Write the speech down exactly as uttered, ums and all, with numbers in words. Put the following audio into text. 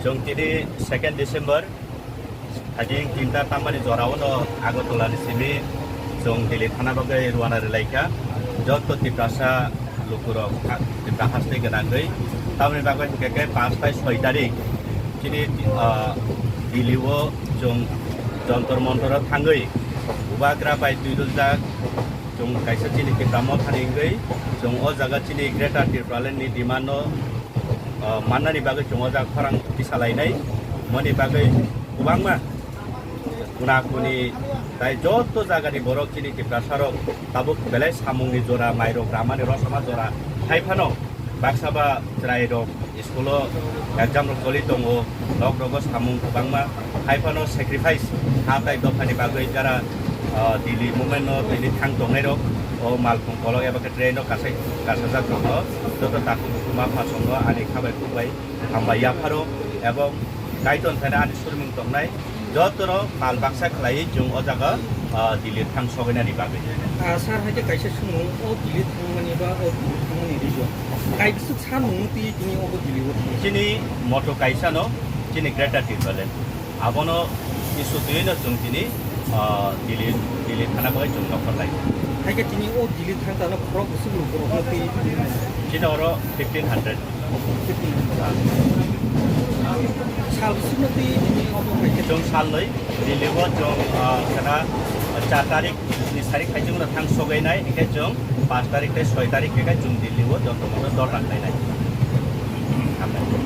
Chwng tini second December, hajing tinta tamani jorao no Agartala ni simi chwng Delhi thana bagwi rwna rwlaikha. Joto Tiprasa lukurok ha-, Tipra haste gwnangwi. Tamoni bagwi hwnkhe khe panch tai soi tarik chini, ah, Delhi o chwng Jantar Mantar o thangwi Bubagra bai twi rwjak. Chwng kaisa chini Tipra Motha ni wngwi chwng o jaga chini Greater Tipraland ni demand no, ah, mannani bagwi chwng o jaga khorang tisalainai. Moni bagwi kwbangma kuna kuni tai joto jaga ni borok chini Tiprasa rok tabuk belai samung ni jora, mairok ramani rosoma jora hai phano baksa ba chwrai rok school o exam rok choli tongo, nok rogo samung kwbangma, hai phano sacrifice ha tai dophani bagwi jara, ah, Delhi movement no tini thang tongnai rok, o malkhung kolok eba khe train rok kasai kasajak rok no joto takhuk bukhuk ma phasongo ani khabai khukbai hambai yapharo, ebong Kaitor thani ani surmung tongnai jotono mal baksa khlaiwi chwng o jaga, ah, Delhi thang sogainani bagwi. Ah, sir, hai khe kaisa swngmung, o Delhi thangmani ba o Delhi thangmani reason? Kaibwswk sa nungwi twi tini obo Delhi o thang? Chini moto kaisa no, chini Greater Tipraland. Abono issue twiwi no chwng tini, ah, Delhi, Delhi thana bai chwng nokar lai. Hai khe tini o Delhi thang tano khorok bwswk lukurokno twi? Chini oro fifteen hundred. Sal bwswkno twi tini obo hai khe? Chwng salnwi, Delhi o chwng, ah, khana char tarik ni sari khai chwng thang sogainai, hingkhe chwng panch tarik tei soi tarik khe chwng Delhi o Jantar Mantar dol rang nainai. Hambai.